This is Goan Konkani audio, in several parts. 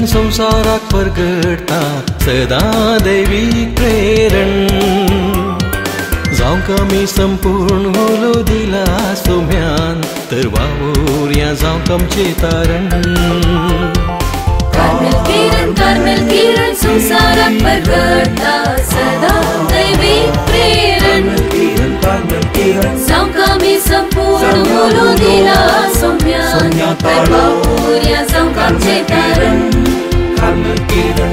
किरण संवसाराक परगटता सदां दैवीक प्रेरण. जावंक आमी संपूर्ण उलो दिला सोम्यान तर वावुरया जावंक आमचें तारण. कार्मेल किरण, कार्मेल किरण संवसाराक परगटता सदां दैवीक प्रेरण. जावंक आमी संपूर्ण उलो दिला सोम्यान तर वावुरया जावंक आमचें तारण. कार्मेल किरण.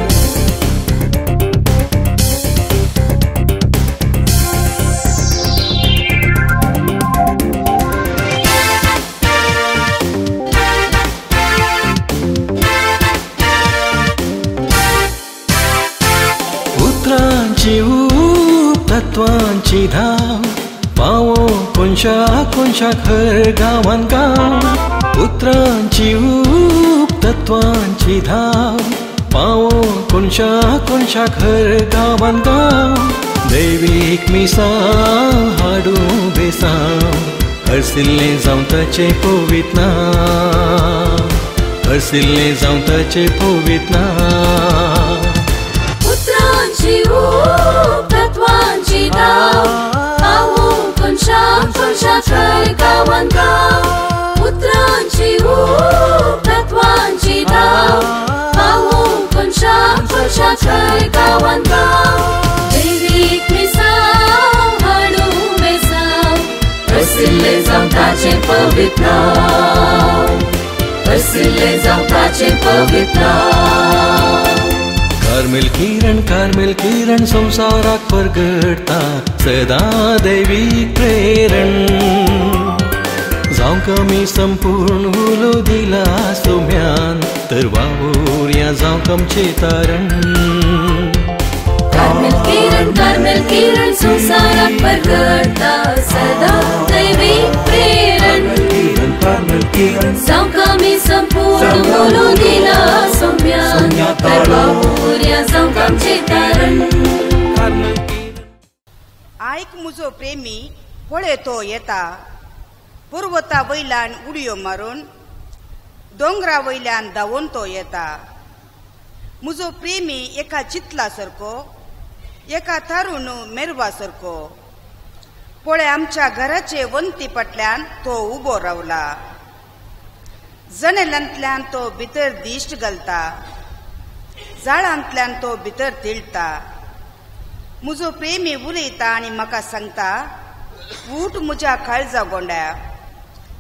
उतरांची ऊब तत्वांची धाव पावो कोनशा कोनशा खर गांवान गांव. उतरांची ऊब तत्वांची धाव पावो कोनशा कोनशा खर गांवान गांव. दैवीक मिसां हाडूं बेसांव हरसिल्लें जावं ताचें पवित ना, हरसिल्लें जावं ताचें पवित ना. उतरांची ऊब तत्वांची धाव पावो कोनशा कोनशा खर गांवान गांव. उतरांची ऊब तत्वांची धाव पावो कोनशा कोनशा खर गांवान गांव. दैवीक मिसांव हाडूं बेसांव हरसिल्लें जावं ताचें पवित्र नांव, हरसिल्लें जावं ताचें पवित्र नांव. कार्मेल किरण, कार्मेल किरण संवसाराक परगटता सदां दैवीक प्रेरण. जावंक आमी संपूर्ण उलो दिला सोम्यान तर वावुरया जावंक आमचें तारण. कार्मेल किरण, कार्मेल किरण संवसाराक परगटता सदां दैवीक प्रेरण. जावंक आमी संपूर्ण उलो दिला सोम्यान तर वावुरया जावंक आमचें तारण. आयक म्हजो प्रेमी पळय तो येता, पर्वता वयल्यान उडयो मारून दोंगरा वयल्यान धांवून तो येता. म्हजो प्रेमी एका चितला सारको, एका तारून मेरवा सारको. पळय आमच्या घराचे वण्टी फाटल्यान तो उबो रावला, जनेलांतल्यान तो भितर दिश्ट घालता, जाळांतल्यान तो भितर तिळटा. म्हजो प्रेमी उलयता आनी म्हाका सांगता, ऊठ म्हज्या काळजा गोंड्या,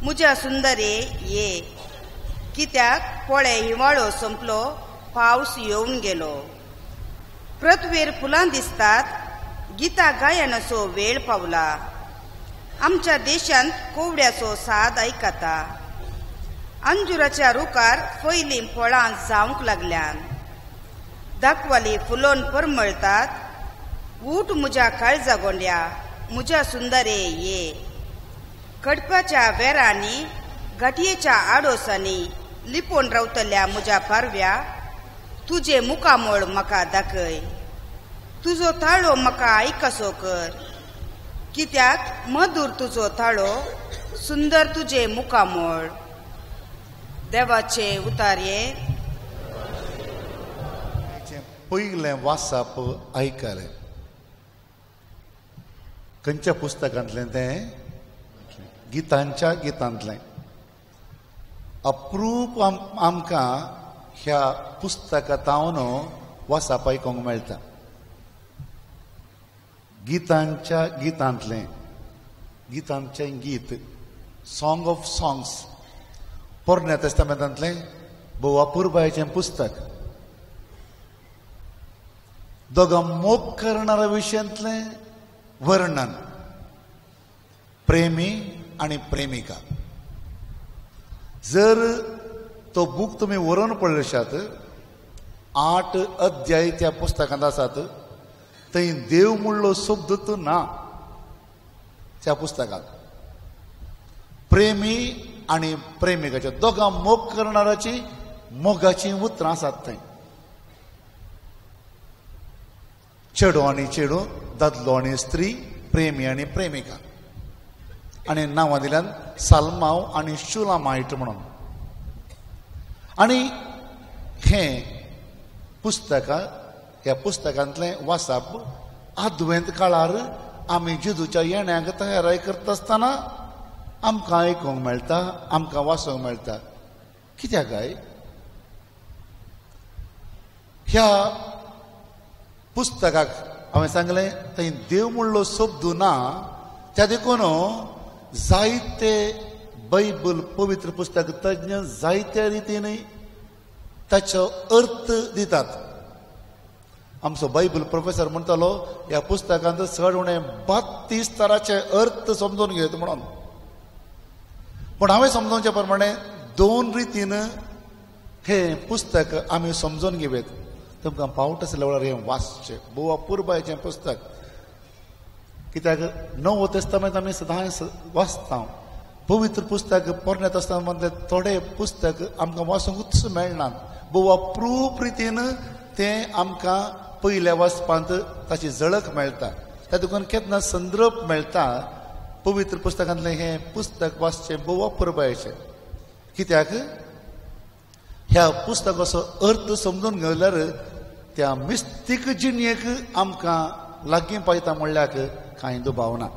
म्हज्या सुंदरे ये, कित्याक पळय हिवाळो सोंपलो, पावस येवन गेलो. पृथ्वीर फुलां दिसतात, गीता गायनाचो वेळ पावला. आमच्या देशांत कोवड्याचो साद आयकता. अंजुराच्या रुखार पयलीं फळां जावंक लागल्यान, दाखवाली फुलोवन परमळतात. ऊठ म्हज्या काळजा गोंड्या, म्हज्या सुंदरे ये. कडपाच्या वेरांनी घाटयेच्या आडोसांनी लिपोवन रावतल्या म्हज्या पारव्या, तुजें मुखामळ म्हाका दाखय, तुजो ताळो म्हाका आयकसो कर. कित्याक मधूर तुजो ताळो, सुंदर तुजें मुखामळ. देवाचे उतारये. पयलें वाचप आयकलें. खंयच्या पुस्तकांतलें तें? गितांच्या गितांतलें. अप्रूप आमकां ह्या पुस्तकांत वाचप आयकूंक मेळटा. गितांच्या गितांतलें, गितांचें गीत, सॉंग ऑफ सॉंग्स, पोरण्या तेस्तामेंतांतलें भोव अपुरबायेचें पुस्तक. दोगां मोग करणाऱ्या विशयांतलें वर्णन, प्रेमी आनी प्रेमिका. जर तो बूक तुमी वरोवन पळयशात, 8 अध्याय त्या पुस्तकांत आसात. थंय देव म्हणलो शब्द तो ना त्या पुस्तकांत. प्रेमी आनी प्रेमिकाच्या दोगां मोग करणाऱ्याची मोगाची उतरां आसात थंय. चेडो आनी चेडो, दादलो आनी स्त्री, प्रेमी आनी प्रेमिका. आनी नांवां दिल्यान साल्माव आनी शुलामायट म्हणून. आनी हें पुस्तकां ह्या पुस्तकांतलें वाचप आदवेंत काळार आमी जेजूच्या येण्याक तयाराय करता आसतना आमकां आयकूंक मेळटा, आमकां वाचूंक मेळटा. कित्याक काय ह्या पुस्तकाक हांवें सांगलें थंय देव म्हणलो शब्द ना, त्या देखून जायते बायबल पवित्र पुस्तक तज्ञ जायत्या रितीन ताचो अर्थ दितात. आमचो बायबल प्रोफेसर म्हणटालो ह्या पुस्तकांत चड उणें 32 तराचे अर्थ समजून घेत म्हणून. पूण हांवें समजोवचे प्रमाणे दोन रितीन हें पुस्तक आमी समजून घेवयत. तुमकां पावट आसल्या वेळार हें वाचचें, भोव अपुरबायेचें पुस्तक. कित्याक नवो तेस्तामेंत आमी सदांच वाचता, पवित्र पुस्तक पोरण्या तेस्तामेंतले थोडे पुस्तक आमकां वाचूंकूच मेळना. भोव अप्रूप रितीन तें आमकां पयल्या वाचपांत ताची झळक मेळटा. त्या देखून केन्ना संदर्भ मेळटा पवित्र पुस्तकांतलें हें पुस्तक वाचचें भोव अपुरबायेचें. कित्याक ह्या पुस्तकाचो अर्थ समजून घेतल्यार त्या मिस्तीक जिणेक आमकां लागीं पायता म्हणल्याक कांय दुबाव ना.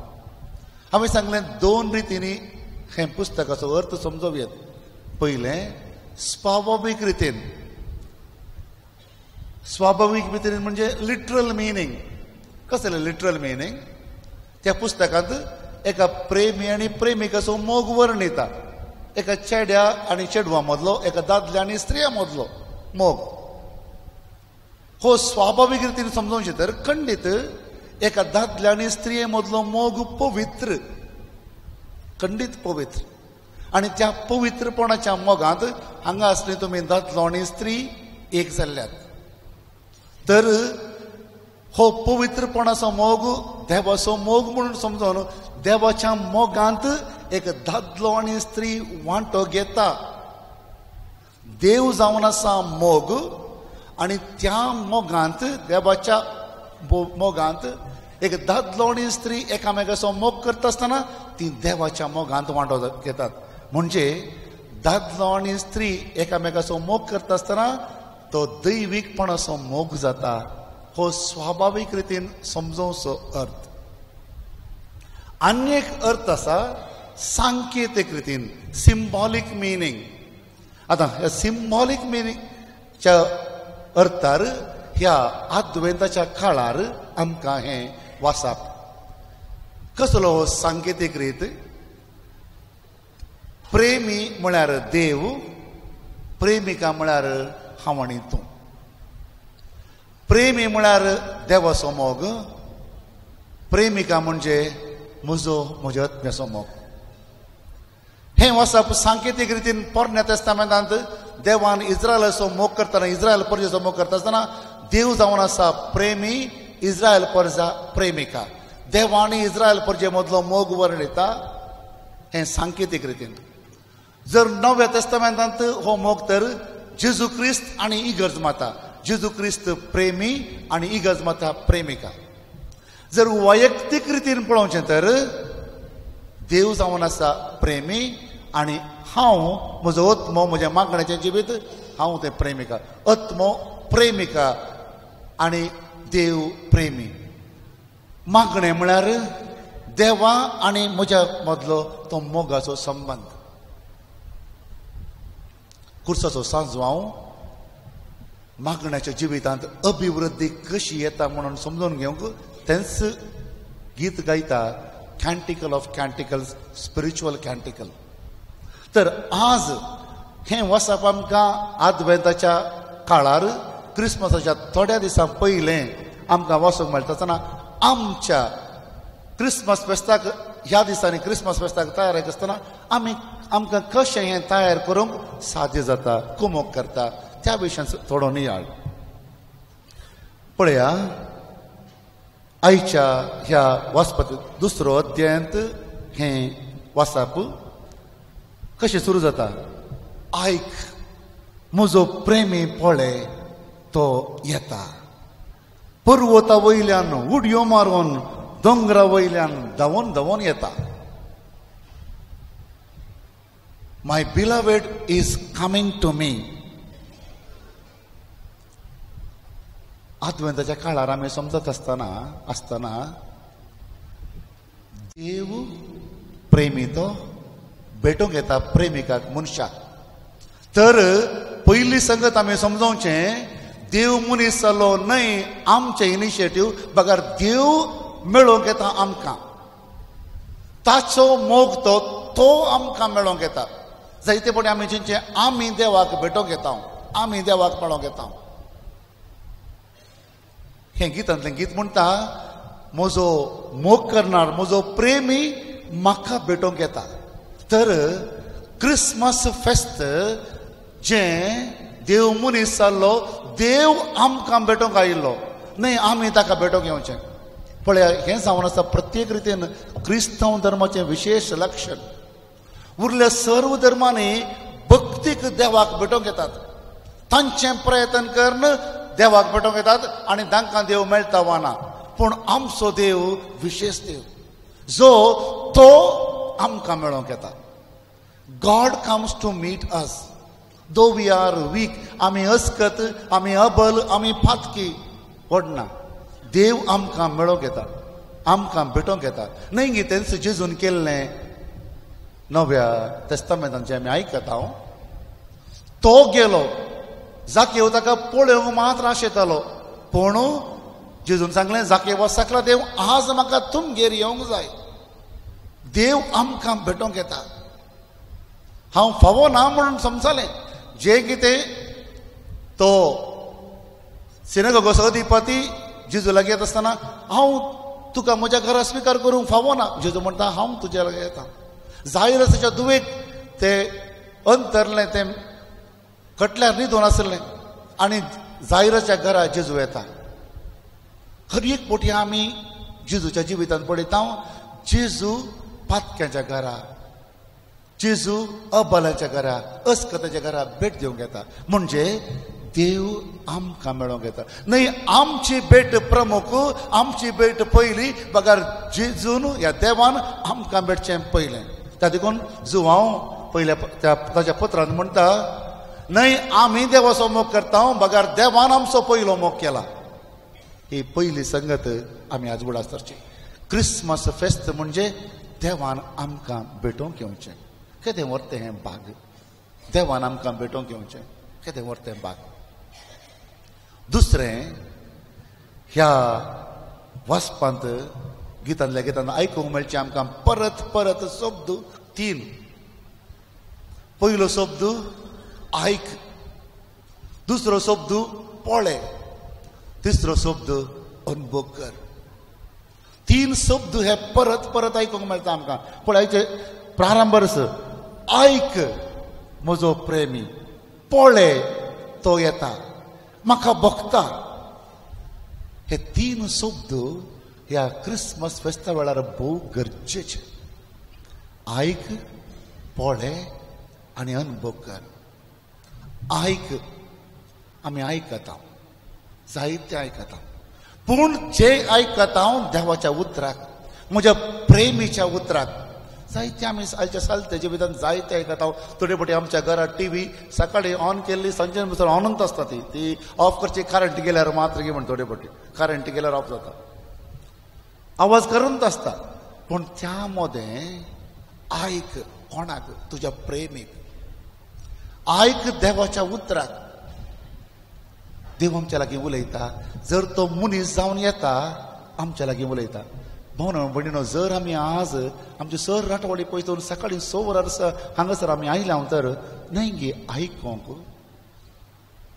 हांवें सांगलें दोन रितींनी हें पुस्तकाचो अर्थ समजूं येत. पयलें स्वाभावीक रितीन. स्वाभावीक रितीन म्हणजे लिटरल मिनींग. कसलें लिटरल मिनींग? त्या पुस्तकांत एका प्रेमी आनी प्रेमिकाचो मोग वर्णिता, एका चेड्या आनी चेडवा मदलो, एका दादल्या आनी स्त्रिया मदलो मोग. हो स्वाभावीक रितीन समजोवचें तर खंडीत एका दादल्या आनी स्त्रिये मदलो मोग पवित्र, खंडीत पवित्र. आनी त्या पवित्रपणाच्या मोगांत हांगा आसली तुमी दादलो आनी स्त्री एक जाल्ल्यात. तर हो पवित्रपणाचो मोग देवाचो मोग म्हणून समजून देवाच्या मोगांत एक दादलो आनी स्त्री वांटो घेता. देव जावन आसा मोग आनी त्या मोगांत देवाच्या मोगांत एक दादलो आनी स्त्री एकामेकाचो मोग करता आसतना ती देवाच्या मोगांत वांटो घेतात. म्हणजे दादलो आनी स्त्री एकामेकाचो मोग करता आसतना तो दैवीकपणाचो मोग जाता. हो स्वाभावीक रितीन समजोवचो अर्थ. आनी एक अर्थ आसा सांकेतीक रितीन, सिंबॉलीक मिनींग. आतां ह्या सिंबॉलीक मिनींगच्या अर्थार ह्या आद्वेंताच्या काळार आमकां हें वाचप. कसलो हो सांकेतीक रीत? प्रेमी म्हळ्यार देव, प्रेमिका म्हळ्यार हांव आनी तूं. प्रेमी म्हळ्यार देवाचो मोग, प्रेमिका म्हणजे म्हजो म्हज्या आत्म्याचो मोग. हें वाचप सांकेतीक रितीन पोरण्या तेस्तामेंतांत देवान इस्रायलाचो मोग करतना, इस्रायल परजेचो मोग करता आसतना देव जावन आसा प्रेमी, इस्रायल परजा प्रेमिका. देव आनी इस्रायल परजे मदलो मोग वर्णिता हें सांकेतीक रितीन. जर नव्या तेस्तामेंतांत हो मोग तर जेजू क्रिस्त आनी इगर्ज माता, जेजू क्रिस्त प्रेमी आनी इगर्ज माता प्रेमिका. जर वैयक्तीक रितीन पळोवचें तर देव जावन आसा प्रेमी आनी हांव म्हजो आत्मो म्हज्या मागण्याचें जिवीत हांव तें प्रेमिका. आत्मो प्रेमिका आनी देव प्रेमी. मागणें म्हळ्यार देवा आनी म्हज्या मदलो तो मोगाचो संबंद. कुर्साचो सांजवांव मागण्याच्या जिवितांत अभिवृद्धी कशी येता म्हणून समजून घेवंक तेंच गीत गायता canticle of canticles, spiritual canticle. तर आज हें वचप आमकां आदवेंताच्या काळार क्रिसमसाच्या थोड्या दिसां पयलें आमकां वचूंक मेळटा आसतना आमच्या क्रिसमस फेस्ताक ह्या दिसांनी क्रिसमस फेस्ताक तयार आसतना आमी आमकां कशें हें तयार करूंक साध्य जाता, कुमोक करता त्या विशयान थोडो नियाळ पळया. आयच्या ह्या वाचपात दुसरो अध्यायांत हें वाचप कशें सुरू जाता. आयक म्हजो प्रेमी पळय तो येता, पर्वता वयल्यान उडयो मारून दोंगरा वयल्यान धांवून धांवून येता. My beloved is coming to me. आदवेंताच्या काळार आमी समजत आसतना आसतना देव प्रेमी तो भेटूंक येता प्रेमिकाक मनशाक. तर पयली संगत आमी समजोवचें, देव मनीस जालो न्हय आमचें इनिशिएटीव बगर देव मेळोवंक येता आमकां. ताचो मोग तो तो आमकां मेळोवंक येता. जायते पटी आमी चिंतचें आमी देवाक भेटोवंक येता, आमी देवाक मेळोवंक येता. हें गितांतलें गीत म्हणटा, म्हजो मोग करणार म्हजो प्रेमी म्हाका भेटोवंक येता. तर क्रिसमस फेस्त जें देव मनीस जाल्लो, देव आमकां भेटोवंक आयिल्लो न्हय आमी ताका भेटोवंक येवचें. पळया हें जावन आसा प्रत्येक रितीन क्रिस्तांव धर्माचें विशेश लक्षण. उरल्या सर्व धर्मांनी भक्तीक देवाक भेटोवंक येतात, तांचें प्रयत्न करून देवाक भेटोवंक येतात आनी तांकां देव मेळटा वा ना. पूण आमचो देव विशेश देव जो तो आमकां मेळोवंक येता. God comes to meet us though we are weak. आमी अस्कत, आमी अबल, आमी पातकी व्हडना, देव आमकां मेळोवंक येता, आमकां भेटोवंक येता. न्हय गी तेंच जेजून केल्लें नव्या तेस्तामेंतांचें आमी आयकता. तो गेलो, जाकेव ताका पळोवंक मात्र आशेतालो, पूण जेजून सांगलें, जाकेव सकला देव आज म्हाका तुमगेर येवंक जाय. देव आमकां भेटोवंक येता. हांव फावो ना म्हणून समजलें जें कितें तो सिनेगोगोचो अधिपती जेजू लागीं येता आसतना हांव तुका म्हज्या घरा स्विकार करूंक फावो ना. जेजू म्हणटा हांव तुज्या लागीं येता. जायरसाच्या दुवेक ते अंतरलें, तें कटल्यार न्हिदून आसलें आनी जायराच्या घरा जेजू येता. हर एक पटी आमी जेजूच्या जिवितांत पळयता, जेजू पातक्यांच्या घरा, जेजू अबलाच्या घरा, अस्कताच्या घरा भेट दिवंक येता. म्हणजे देव आमकां मेळोवंक येता. न्हय आमची भेट प्रमुख, आमची भेट पयली, बगर जेजून ह्या देवान आमकां भेटचें पयलें. त्या देखून जुवांव पयल्या त्या ताच्या पत्रान म्हणटा, न्हय आमी देवाचो मोग करता बगर देवान आमचो पयलो मोग केला. ही पयली संगत आमी आज उगडास धरची. क्रिसमस फेस्त म्हणजे देवान आमकां भेटोवंक येवचें. केदें व्हरतें हें भाग, देवान आमकां भेटोवंक येवचें, केदें व्हरतें भाग. दुसरें, ह्या वाचपांत गितांतल्या गितांत आयकूंक मेळचें आमकां परत परत शब्द तीन. पयलो शब्द आयक, दुसरो शब्द पळय, तिसरो शब्द अनुभव कर. तीन शब्द हे परत परत आयकूंक मेळटा आमकां. पळयाचे प्रारंभरस आयक म्हजो प्रेमी, पळय तो येता, म्हाका भोगता. हे तीन शब्द ह्या क्रिसमस फेस्ता वेळार भोव गरजेचे. आयक, पळय आनी अनुभव कर. आयक, आमी आयकता, जायते आयकता, पूण जे आयकता हांव देवाच्या उतराक, म्हज्या प्रेमीच्या उतराक. जायते आमी आयच्या सालत्या जिवितांत जायते आयकता. थोडे फावटी आमच्या घरात टी व्ही सकाळी ऑन केल्ली सांजे भितर ऑनूच आसता, ती ती ऑफ करची करंट गेल्यार मात्र म्हण थोडे फावटी करंट गेल्यार ऑफ जाता, आवाज करूनच आसता. पूण त्या मदें आयक कोणाक, तुज्या प्रेमीक आयक, देवाच्या उतराक. देव आमच्या लागीं उलयता. जर तो मनीस जावन येता आमच्या लागीं उलयता. भावनो भयणीनो, जर आमी आज आमचे सर राटवाडी पळयता सकाळीं 6 वरां हांगासर आमी आयल्या तर न्हय गे आयकोंक,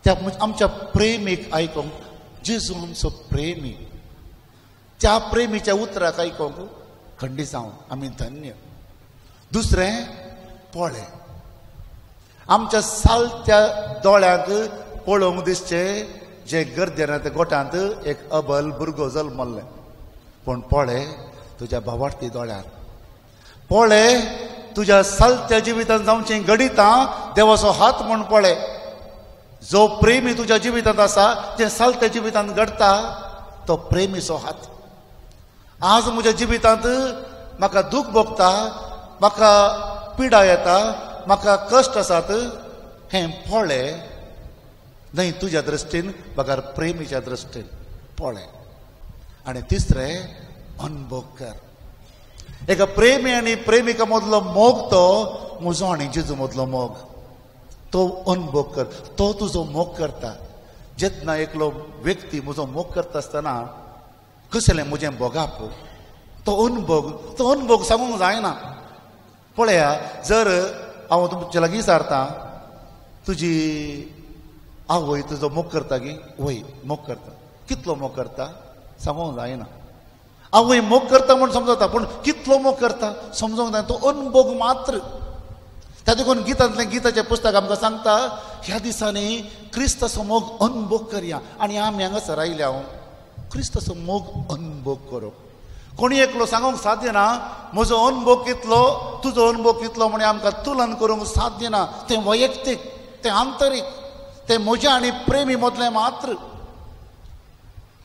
त्या आमच्या प्रेमीक आयकोंक. जेजू आमचो प्रेमी, त्या प्रेमीच्या उतराक आयकोंक खंडीत जावन आमी धन्य. दुसरें, पळय, आमच्या सालत्या दोळ्यांक पळोवंक दिसचें जे गर्देन त्या गोठांत एक अबल भुरगो जल्मल्लें, पूण पळय तुज्या भावार्थी दोळ्यार, पळय तुज्या सालत्या जिवितांत जावचीं घडितां देवाचो हात म्हूण पळय. जो प्रेमी तुज्या जिवितांत आसा, जें सालत्या जिवितांत घडटा तो प्रेमीचो हात. आज म्हज्या जिवितांत म्हाका दूख भोगता, म्हाका पिडा येता, म्हाका कश्ट आसात, हें पळय न्हय तुज्या दृश्टीन बगर प्रेमीच्या दृश्टीन पळय. आनी तिसरें अनुभव कर. एका प्रेमी आनी प्रेमिका मदलो मोग तो म्हजो आनी जेजू मदलो मोग, तो अनुभव कर, तो तुजो मोग करता. जेन्ना एकलो व्यक्ती म्हजो मोग करता आसतना कसलें म्हजें भोगाप, तो अनुभव, तो अनुभव सांगूंक जायना. पळया, जर हांव तुमच्या लागीं विचारता तुजी आवय तुजो मोग करता की? वय मोग करता. कितलो मोग करता सांगूंक जायना. आवय मोग करता म्हूण समजता, पूण कितलो मोग करता समजूंक जायना, तो अनुभव मात्र. त्या देखून गितांतलें गिताचें पुस्तक आमकां सांगता ह्या दिसांनी क्रिस्ताचो मोग अनुभव करया. आनी आमी हांगासर आयल्या हांव क्रिस्ताचो मोग अनुभव करूं. कोणी एकलो सांगूंक साध्य ना म्हजो अनुभव कितलो तुजो अनुभव कितलो म्हण आमकां तुलन करूंक साध्य ना. तें वैयक्तीक, तें आंतरीक, तें म्हज्या आनी प्रेमी मदलें मात्र.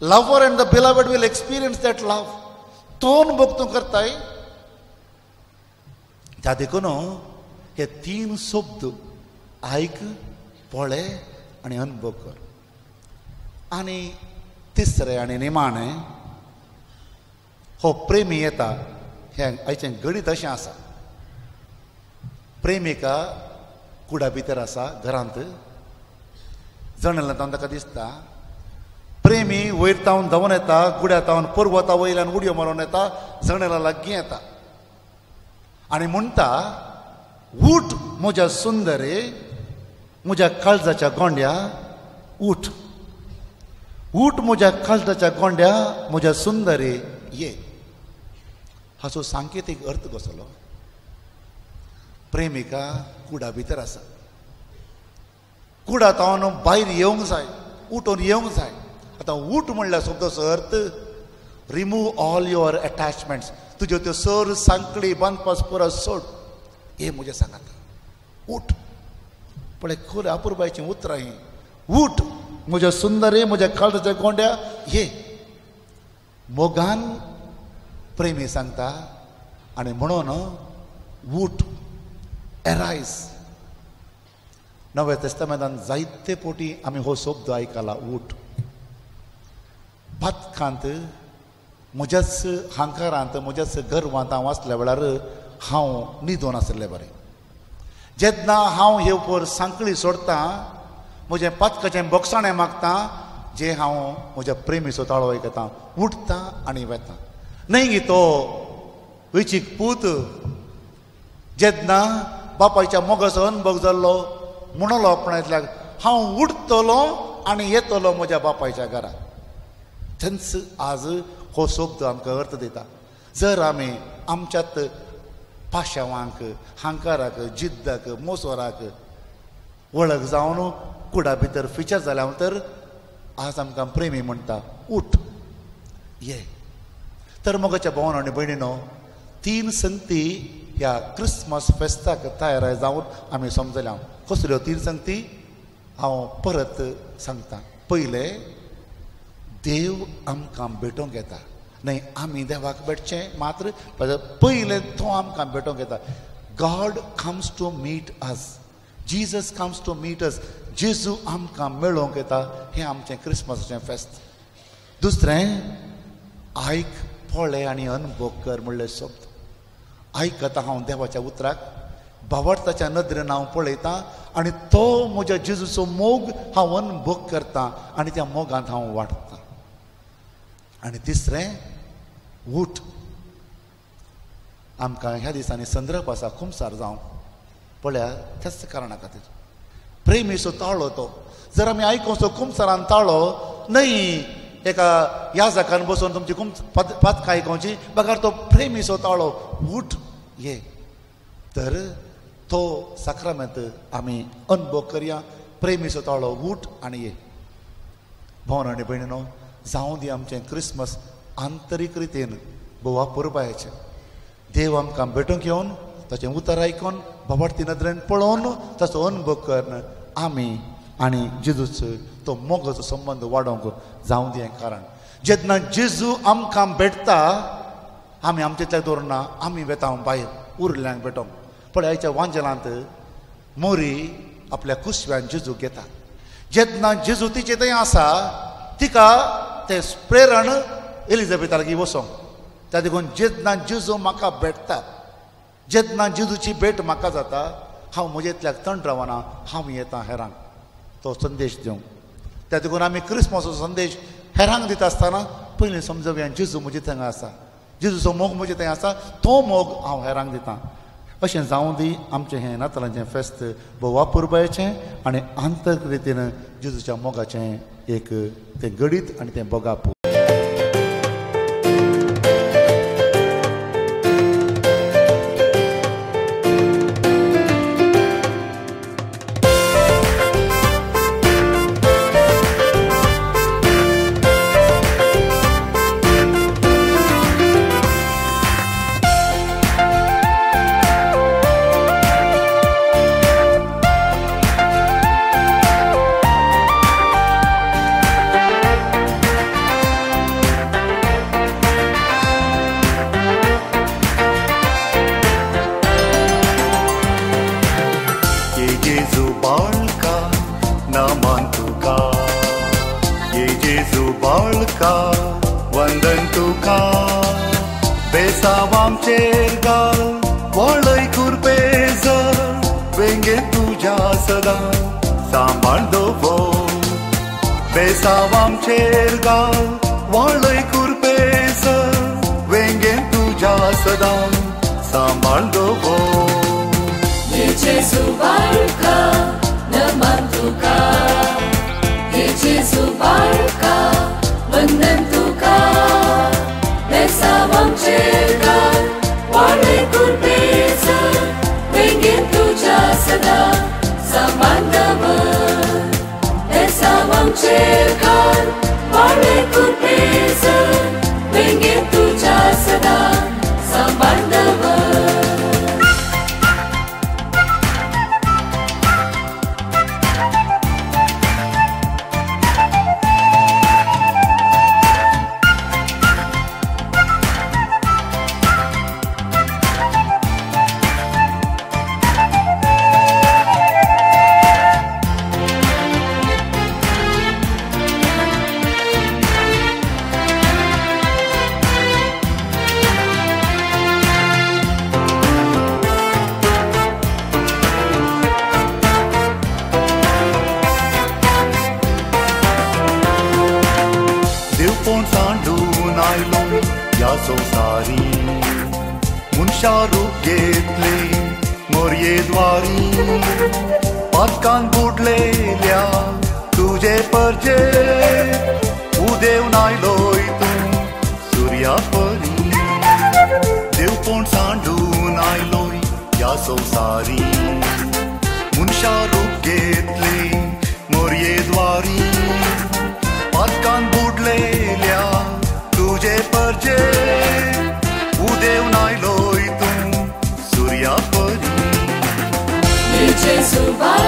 Lover and the beloved will experience that love. तो अनुभव तूं करताय. त्या देखून हे तीन शब्द आयक, पळय आनी अनुभव कर. आनी तिसरें आनी निमाणें, हो प्रेमी येता. हें आयचें गणीत अशें आसा, प्रेमिका कुडा भितर आसा घरांत, जणेलांत ताका दिसता प्रेमी वयर तावन धांवन येता, गुड्या तावन पर्वता वयल्यान उडयो मारून येता, जणेला लागीं येता आनी म्हणटा, उठ म्हज्या सुंदरे, म्हज्या काळजाच्या गोंड्या, उठ, उठ म्हज्या काळजाच्या गोंड्या, म्हज्या सुंदरे ये. हाचो सांकेतीक अर्थ कसलो? प्रेमिका कुडा भितर आसा, कुडा तावन भायर येवंक जाय, उठून येवंक जाय. आतां उठ म्हणल्यार शब्दाचो अर्थ रिमूव ऑल your attachments, तुज्यो त्यो सर सांकळी बांदपास पुरो सोड, हे म्हजें सांगात उठ. पळय खरें अपुरबायचीं उतरां हीं, उठ म्हज्या सुंदरे, म्हज्या काळजाच्या गोंड्या ये. मोगान प्रेमी सांगता आनी म्हणून उठ, एरायज. नव्या तेस्तामेंतान जायते पोटी आमी हो शब्द आयकला, उठ. पातकांत म्हज्याच हांकारांत, म्हज्याच गर्वांत हांव आसल्या वेळार हांव न्हिदून आशिल्लें बरें. जेन्ना हांव हे उपर सांकळी सोडतां, म्हजें पातकाचें बोगसाणें मागता, जें हांव म्हज्या प्रेमीचो ताळो आयकतां, उठता आनी वेता. न्हय गी तो वेचीक पूत जेन्ना बापायच्या मोगाचो अनुभव जाल्लो म्हणलो आपणांतल्याक, हांव उठतलो आनी येतलो म्हज्या बापायच्या घरा. थंयच आज हो शब्द आमकां अर्थ दिता. जर आमी आमच्यात पाशावांक, हांकाराक, जिद्दाक, मोसोराक वळख जावन कुडा भितर फिचर जाल्या तर आज आमकां प्रेमी म्हणटा, उठ ये. तर मोगाच्या भावन आनी भयणीनो, तीन संगती ह्या क्रिसमस फेस्ताक तयार जावन आमी समजल्या. कसल्यो तीन संगती हांव परत सांगता. पयलें, देव आमकां भेटोवंक येता, न्हय आमी देवाक भेटचें मात्र, पयलें तो आमकां भेटोवंक येता. God comes to meet us, Jesus comes to meet us. जेजू आमकां मेळोवंक येता. हें आमचें क्रिसमसाचें फेस्त. दुसरें, आयक, पळय आनी अनुभव कर म्हणले शब्द. आयकता हांव देवाच्या उतराक, भावार्थाच्या नदरेन हांव पळयतां आनी तो म्हज्या जेजूचो मोग हांव अनुभव करता आनी त्या मोगांत हांव वाडटा. आनी तिसरें, उठ. आमकां ह्या दिसांनी संदर्भ आसा कुमसार जावंक, पळया त्याच कारणा खातीर प्रेमीचो ताळो तो जर आमी आयकुचो कुमसारान ताळो न्हय एका याजकान बसून तुमची पातकां आयकुची, बगर तो प्रेमीचो ताळो उठ ये. तर तो साक्रामेंत आमी अनुभव करया, प्रेमीचो ताळो उठ आनी ये. भावन आनी भयणीनो, जावं दी आमचें क्रिसमस आंतरीक रितीन भोव अपुरबायेचें. देव आमकां भेटूंक येवन ताचें उतर आयकून भावार्थी नदरेन पळोवन ताचो अनुभव करून आमी आनी जेजूचो तो मोगाचो संबंद वाडोवंक जावं दी. कारण जेन्ना जेजू आमकां भेटता आमी आमचेंतल्यान दवरना, आमी वेता भायर उरल्यांक भेटोवंक. पळय आयच्या वांजेलांत मोरी आपल्या कुसव्यान जेजूक घेता. जेन्ना जेजू तिचे थंय आसा तिका तें प्रेरण एलिझाबेथा लागीं वचोंक. त्या देखून जेन्ना जेजू म्हाका भेटता, जेन्ना जेजूची भेट म्हाका जाता, हांव म्हजेंतल्याक तण रावना, हांव येता हेरांक तो संदेश दिवंक. त्या देखून आमी क्रिसमसाचो संदेश हेरांक दिता आसतना पयलीं समजोवया जेजू म्हजे थंय आसा, जेजूचो मोग म्हजे थंय आसा, तो मोग हांव हेरांक दितां. अशें जावं दी आमचें हें नातालांचें फेस्त भोवा पुरबायेचें आनी आंतरीक रितीन जेजूच्या मोगाचें एक तें गडीत आनी तें बोगाप. Jesu.